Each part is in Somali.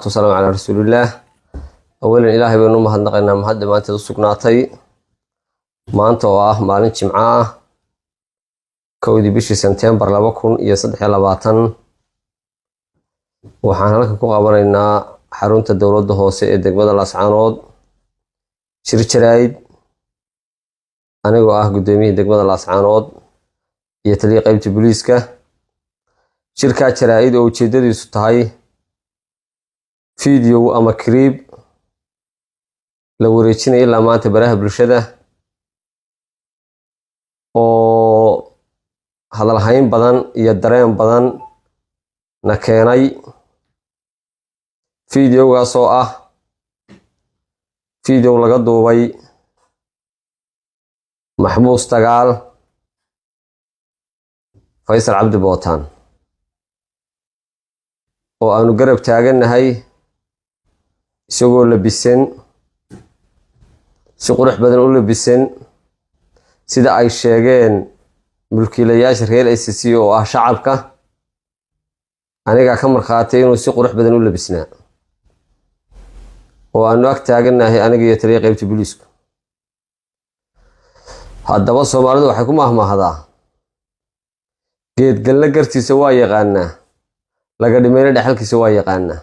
Wasalaatu wasalaamu calaa rasuulillaah. Awalan, Ilaahay baynu u mahadnaqaynaa, mahad dhammaanteed u sugnaatay. Maanta oo ah maalin Jimco ah, 1dii bishii Sebtembar 2023, waxaan halkan ku qabanaynaa xarunta dowladda hoose ee degmada Laascaanood shir jaraa'id, anigoo ah guddoomiyihii degmada Laascaanood iyo taliya qeybta booliiska. Shirkaa jaraa'id oo ujeedadiisu tahay video ama clip la wareejinaya ilaa maanta baraha bulshada oo hadalhayn badan iyo dareen badan na keenay. Videogaas oo ah video laga duubay maxbuus dagaal Faysal Cabdi Bootaan oo aanu garab taagannahay, isagoo labisan, si qurux badan u labisan, sida ay sheegeen mulkiilayaasha reer SSC oo ah shacabka. Anigaa ka markhaatay inuu si qurux badan u labisnaa oo aanu ag taagannahay, aniga iyo taliya qeybta booliisku. Haddaba, Soomaalidu waxay ku mahmahdaa: "Geedgalna gartiisa waa yaqaanaa, laga dhimayna dhexalkiisa waa yaqaanaa."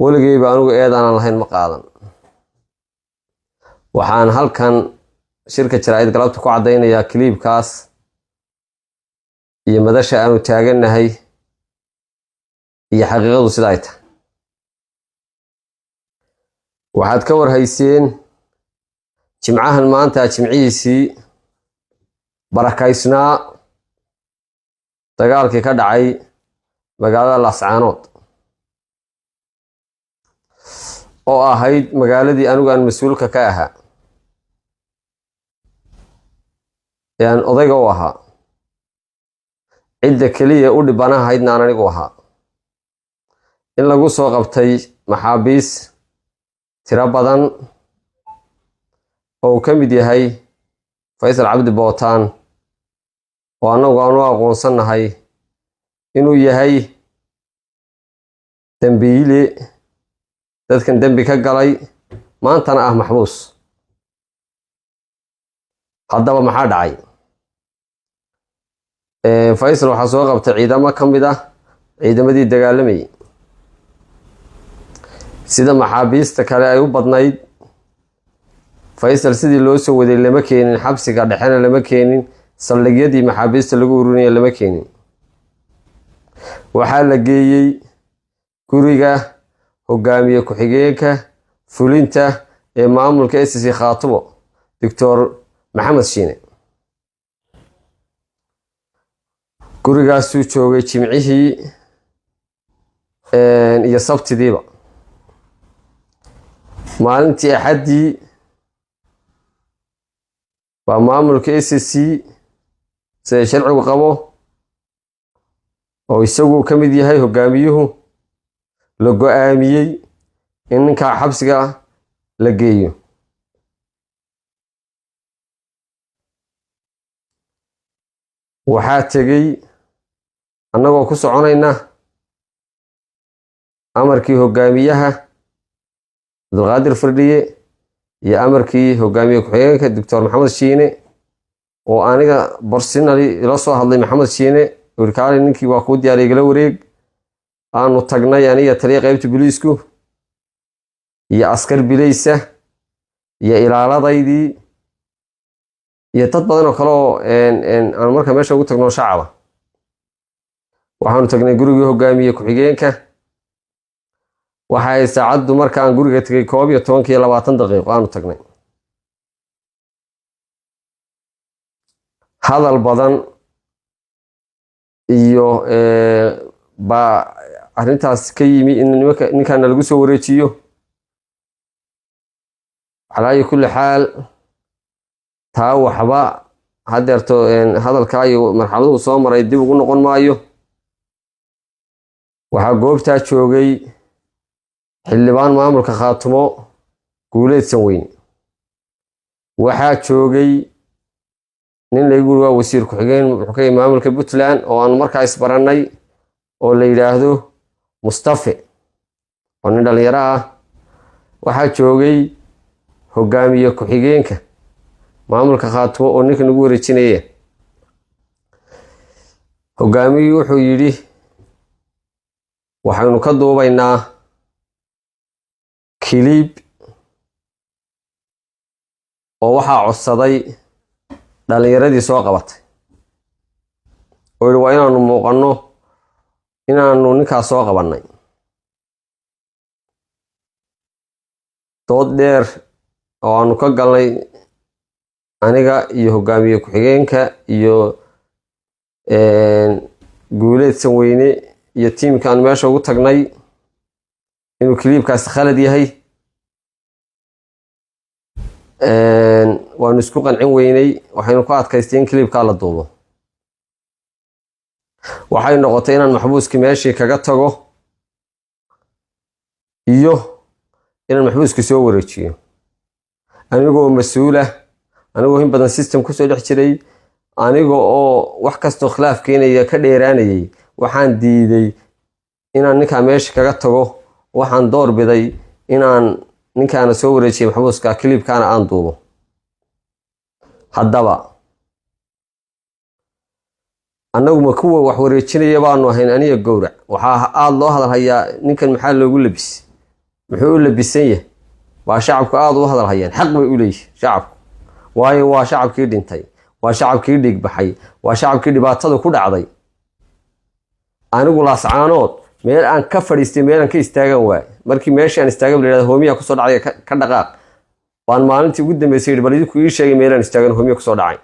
Weligeyba anigu eedaanan lahayn ma qaadan. Waxaan halkan shirka jaraa'id galabta ku caddaynayaa clipkaas iyo madasha aanu taagannahay iyo xaqiiqadu sida ay tahay. Waxaad ka warhayseen Jimcahan maanta, jimcihiisii barakaysnaa, dagaalkii ka dhacay magaalada Laascaanood oo ahayd magaaladii anigu aan mas-uulka ka ahaa ee aan odayga u ahaa, cidda keliya u dhibanahaydna aan anigu ahaa, in lagu soo qabtay maxaabiis tiro badan oo uu ka mid yahay Faysal Cabdi Bootaan, oo annagu aanu aqoonsannahay inuu yahay dembiile dadkan dembi ka galay, maantana ah maxbuus. Haddaba, maxaa dhacay? Faysal waxaa soo qabtay ciidamo ka mid ah ciidamadii dagaalamayay. Sida maxaabiista kale ay u badnayd, Faysal sidii loo soo waday lama keenin xabsiga dhexena, lama keenin saldhigyadii maxaabiista lagu urinaya, lama keenin. Waxaa la geeyey guriga hogaamiye ku-xigeenka fulinta ee maamulka SSC Khaatumo, Doctor Maxamed Shiine. Gurigaasuu joogay Jimcihii iyo Sabtidiiba. Maalintii Axaddii baa maamulka SSC, sida sharcigu qabo oo isagu ka mid yahay hogaamiyuhu, la go-aamiyey in ninkaa xabsiga la geeyo. Waxaa tegey, annagoo ku soconayna amarkii hogaamiyaha Cabdulqaadir Firdhiye iyo amarkii hogaamiye ku-xigeenka Doctor Maxamed Shiine, oo aniga personally ila soo hadlay Maxamed Shiine, urkaali ninkii waa kuu diyaariya, igala wareeg. Aanu tagnay aniga, taliya qeybta booliisku iyo askar bilaysa iyo ilaaladaydii iyo dad badan oo kale oo aanu markaa meesha ugu tagno shacaba. Waxaanu tagnay gurigii hogaamiye ku-xigeenka. Waxay saacaddu markaan guriga tegay 11-kii iyo 20 daqiiqo aanu tagnay. Hadal badan iyo baa arrintaas ka yimi in nimanka ninkaana lagu soo wareejiyo. Calaa ayi kulli xaal, taa waxba haddeerto hadalkaa iyo marxaladuhu soo maray dib ugu noqon maayo. Waxaa goobtaa joogay xildhibaan maamulka Khaatumo, Guuleed Sanweyne. Waxaa joogay nin lagu yiri waa wasiir ku-xigeen, wuxuu ka yimi maamulka Puntland, oo aanu markaa isbarannay Oo la yidhaahdo Mustafe, oo nin dhalinyaro ah. Waxaa joogay hogaamiye ku-xigeenka maamulka Khaatumo oo ninka nagu wareejinaya. Hogaamiyii wuxuu yidhi, "Waxaynu ka duubaynaa clip," oo waxaa codsaday dhalinyaradii soo qabatay oo yidhi, "Waa inaanu muuqanno inaanu ninkaas soo qabannay." Dood dheer oo aanu ka galnay aniga iyo hogaamiye ku-xigeenka iyo Guuleed Sanweyne iyo tiimka aanu meesha ugu tagnay inuu clipkaasi khalad yahay, waanu isku qancin weynay. Waxaynu ku adkaystay in clipkaa la duubo. Waxay noqotay inaan maxbuuskii meeshii kaga tago iyo inaan maxbuuskii soo wareejiyo, anigoo mas-uulah, anigoo in badan system kusoo dhex jiray, aniga oo wax kastoo khilaaf keenaya ka dheeraanayay. Waxaan diiday inaan ninkaa meesha kaga tago. Waxaan door biday inaan ninkaana soo wareejiyay maxbuuska, clipkaana aan duubo. Haddaba annagu ma kuwa wax wareejinaya baanu ahayn, aniga Gowrac? Waxaa aada loo hadalhayaa ninkan maxaa loogu labis, muxuu u labisan yahay, baa shacabku aada u hadalhayaan. Xaq bay u leeyihin shacabku, waayo waa shacabkii dhintay, waa shacabkii dhiigbaxay, waa shacabkii dhibaatada ku dhacday. Anigu Laascaanood meel aan ka fadhiistay, meel aan ka istaagan waay. Markii meeshii aan istaagan la yidhahdo, "Hoomiyaa kusoo dhacay, ka dhaqaaq," baan maalintii ugu dambeysay yidhi, "Bal idinku ii sheegay meelaan istaagan hoomiya kusoo dhacay."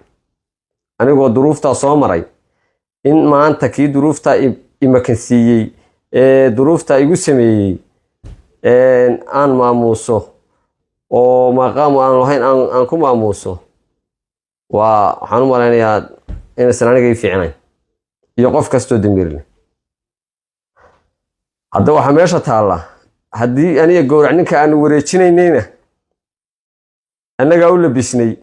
Anigoo duruuftaa soo maray, in maanta kii duruuftaa imakansiiyey ee duruuftaa igu sameeyey aan maamuuso oo maqaamu aan lahayn aan ku maamuuso, waa waxaan u malaynayaa inaysan aniga ii fiicnayn iyo qof kastoo damiirle. Hadda waxaa meesha taalla, haddii aniga Gowrac ninka aanu wareejinaynayna annagaa u labisnay,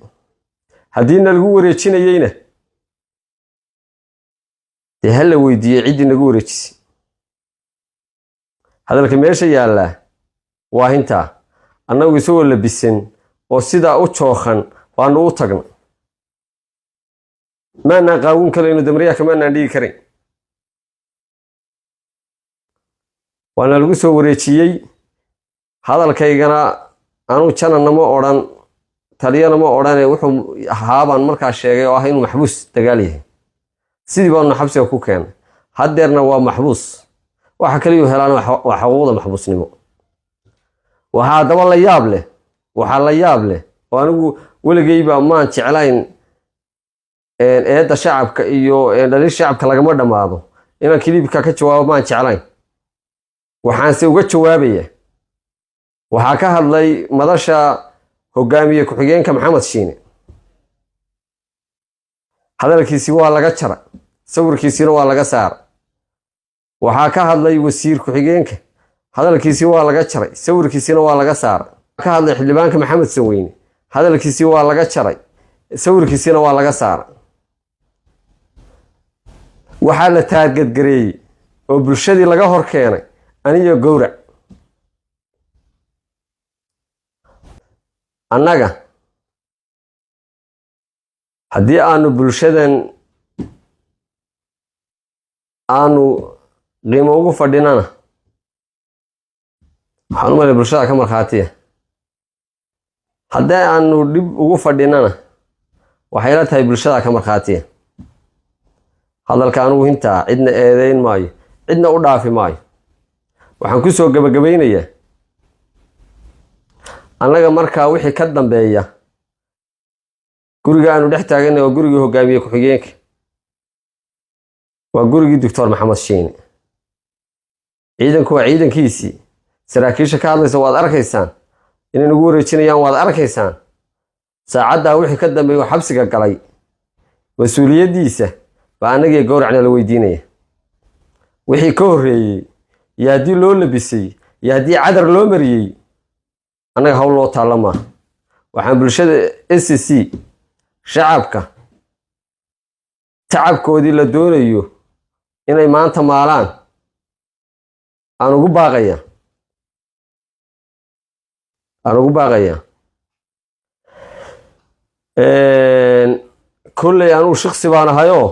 haddii nalagu wareejinayeyna dee ha la weydiiyey ciddii nagu wareejisay. Hadalka meesha yaallaa waa hintaa. Annagu isagoo labisan oo sidaa u jookhan baanu u tagnay. Maanaan qaawin karayno, damriyaha kamaanaan dhigi karayn. Waana lagu soo wareejiyey. Hadalkaygana anuu jananna ma odhan, taliyana ma odhane, wuxuu ahaabaan markaa sheegay oo ah inuu maxbuus dagaal yahay. Sidii baanu xabsiga ku keenay. Haddeerna waa maxbuus. Waxa kaliyuu helaan waa xuquuqda maxbuusnimo. Waxaa haddaba la yaab leh, waxaa la yaab leh oo anigu weligeyba maan jeclayn eedda shacabka iyo dhaliil shacabka lagama dhammaado. Inaan clipka ka jawaabo maan jeclayn, waxaanse uga jawaabaya. Waxaa ka hadlay madasha hogaamiye ku-xigeenka Maxamed Shiine. Hadalkiisii waa laga jara, sawirkiisiina waa laga saara. Waxaa ka hadlay wasiir ku-xigeenka, hadalkiisii waa laga jaray, sawirkiisiina waa laga saaray. Ka hadlay xildhibaanka Maxamed Sanweyne, hadalkiisii waa laga jaray, sawirkiisiina waa laga saaray. Waxaa la targetgareeyey oo bulshadii laga hor keenay aniyo Gowrac. Annaga haddii aanu bulshadan aanu qiimo ugu fadhinana, waxaan u malay bulshada ka markhaatiya. Haddii aanu dhib ugu fadhinana, waxay la tahay bulshada ka markhaatiya. Hadalka anugu hintaa cidna eedeyn maayo, cidna u dhaafi maayo. Waxaan ku soo gabagabaynayaa, annaga markaa wixii ka dambeeya guriga aanu dhex taaganay waa gurigii hogaamiye ku-xigeenka, waa gurigii Doctor Maxamed Shiine. Ciidanku waa ciidankiisii. Saraakiisha ka hadlaysa waad arkaysaan, inay nagu wareejinayaan waad arkaysaan. Saacaddaa wixii ka dambeeya oo xabsiga galay, mas-uuliyaddiisa baa annagii Gowracna la weydiinaya. Wixii ka horreeyey iyo haddii loo labisay iyo haddii cadar loo mariyey, annaga hawl loo taalla maaha. Waxaan bulshada SSC, shacabka tacabkoodii la doonayo inay maanta maalaan. Aan ugu baaqaya kolley anugu shiksi baan ahayoo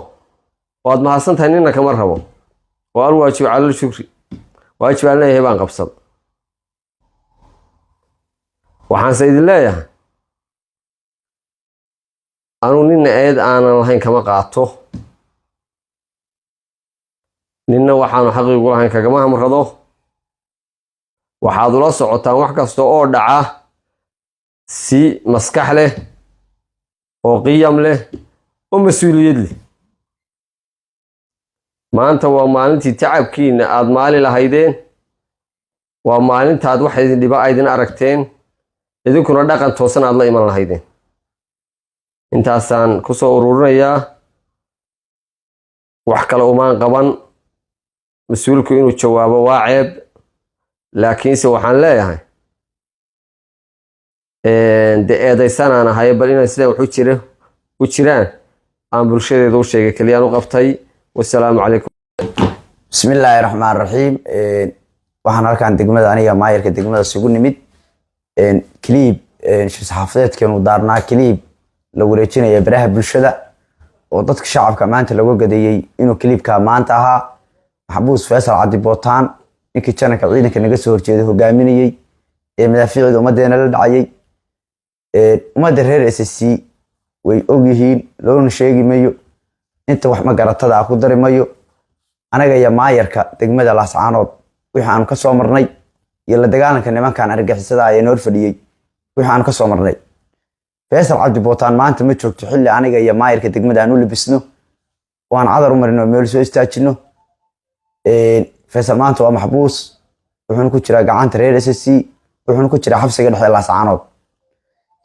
waad mahadsan tahay, nina kama rabo oo alwaajib calal shukri, waajib aan leeyahay baan qabsad. Waxaanse idin leeyahay, anugu nina eed aanan lahayn kama qaato, ninna waxaanu xaqiigu lahayn kagama hamrado. Waxaad ula socotaan wax kasta oo dhaca si maskax leh oo qiyam leh oo mas-uuliyad leh. Maanta waa maalintii tacabkiina aada maali lahaydeen, waa maalintaad wax idin dhiba aydin aragteen, idinkuna dhaqan toosan aad la iman lahaydeen. Intaasaan kusoo ururinayaa. Wax kale umaan qaban. Mas-uulku inuu jawaabo waa ceeb, laakiinse waxaan leeyahay de eedaysanaan ahay, bal inaan sidaa wax u jiraan aan bulshadeeda u sheegay keliyaan u qabtay. Wasalaamu calaykum. Bismi illaahi raxmaan raxiim. Waxaan halkan degmada, aniga maayarka degmada, isugu nimid clip shir saxaafadeedkeenu daarnaa, clip la wareejinaya baraha bulshada oo dadka shacabka maanta lagu gadeeyey inuu clipka maanta ahaa maxbuus Faysal Cabdi Bootaan, ninkii jananka ciidanka naga soo horjeeday hogaaminayey ee madaafiicda ummadeena la dhacayay. Ummadda reer SSC way ogyihiin, loona sheegi mayo, inta wax magaratada ah ku dari mayo. Anaga iyo maayarka degmada Laascaanood wixii aanu ka soo marnay iyo la dagaalanka nimankan argagixisada ah ee noor fadhiyey, wixii aanu ka soo marnay. Faysal Cabdi Bootaan maanta ma joogto xilli aniga iyo maayarka degmada aan u labisno oo aan cadar u marino, meel soo istaajino. Faysal maanta waa maxbuus, wuxuuna ku jiraa gacanta reer SSC, wuxuuna ku jiraa xabsiga dhexe Laascaanood.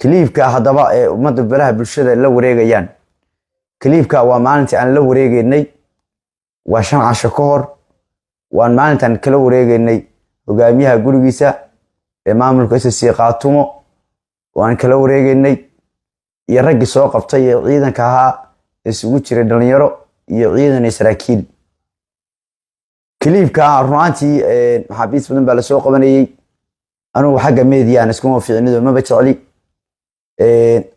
Clipka haddaba ee ummadda baraha bulshada la wareegayaan, clipka waa maalintii aan la wareegeynay, waa 5 casho ka hor. Waan maalintaan kala wareegeynay hogaamiyaha gurigiisa ee maamulka SSC Qaatumo, waan kala wareegeynay iyo raggii soo qabtay ee ciidanka ahaa, isugu jiray dhalinyaro iyo ciidan iyo saraakiil. Clipka runaantii maxaabiis badan baa lasoo qabanayey. Anugu xagga mediaan iskuma fiicnido, maba jecli.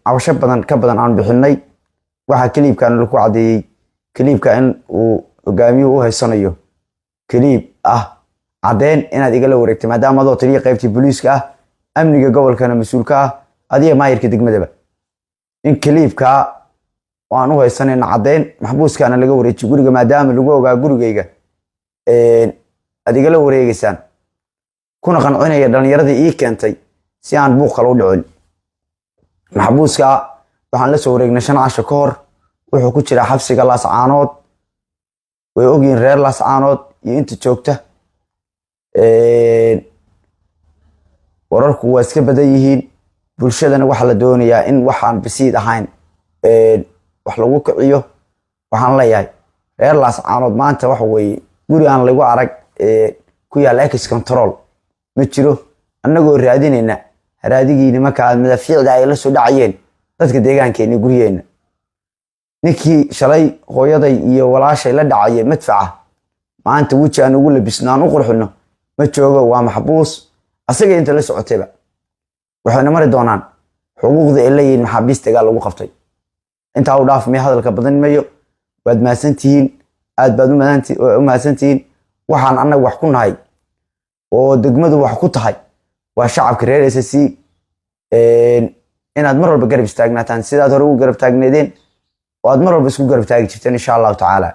Cabasho badan ka badan aan bixinay, waxaa clipkan lagu caddeeyey clipka in uu hogaamiyuhu u haysanayo clip ah caddeyn inaad igala wareegtay, maadaama adoo taliya qaybtii booliiska ah, amniga gobolkana mas-uulka ah, adiga maayirka degmadaba, in clipka aan u haysanayna caddeyn maxbuuskaana laga wareejiy guriga, maadaama lagu ogaa gurigayga aad igala wareegeysaan, kuna qancinaya dhalinyaradii ii keentay si aan buuq kale u dhicin. Maxbuuska waxaan la soo wareegnay 5 casho ka hor, wuxuu ku jiraa xabsiga Laascaanood. Way ogyihiin reer Laascaanood iyo inta joogta. Wararku waa iska badan yihiin, bulshadana waxaa la doonayaa in waxaan basiid ahayn wax lagu kiciyo. Waxaan leeyahay reer Laascaanood, maanta waxa weeye guri aan lagu arag ku yaalla ex control ma jiro, annagoo raadinayna haraadigii nimanka madaafiicda ay la soo dhacayeen dadka deegaankeena, guryeena. Ninkii shalay hooyaday iyo walaashay la dhacayay madfaca, maanta weji aan ugu labisno, aan u qurxino ma joogo, waa maxbuus. Asaga inta la socotayba waxayna mari doonaan xuquuqda ay leeyihiin maxaabiis dagaal lagu qabtay. Intaa u dhaaf miya, hadalka badan mayo. Waad mahadsantihiin, aad baad u mahadsantihiin. Waxaan annaga wax ku nahay oo degmadu wax ku tahay waa shacabka reer SSC, inaad mar walba garab istaagnaataan sidaad hore ugu garab taagneedeen oo aad mar walba isku garab taagi jirteen, insha Allahu tacaala.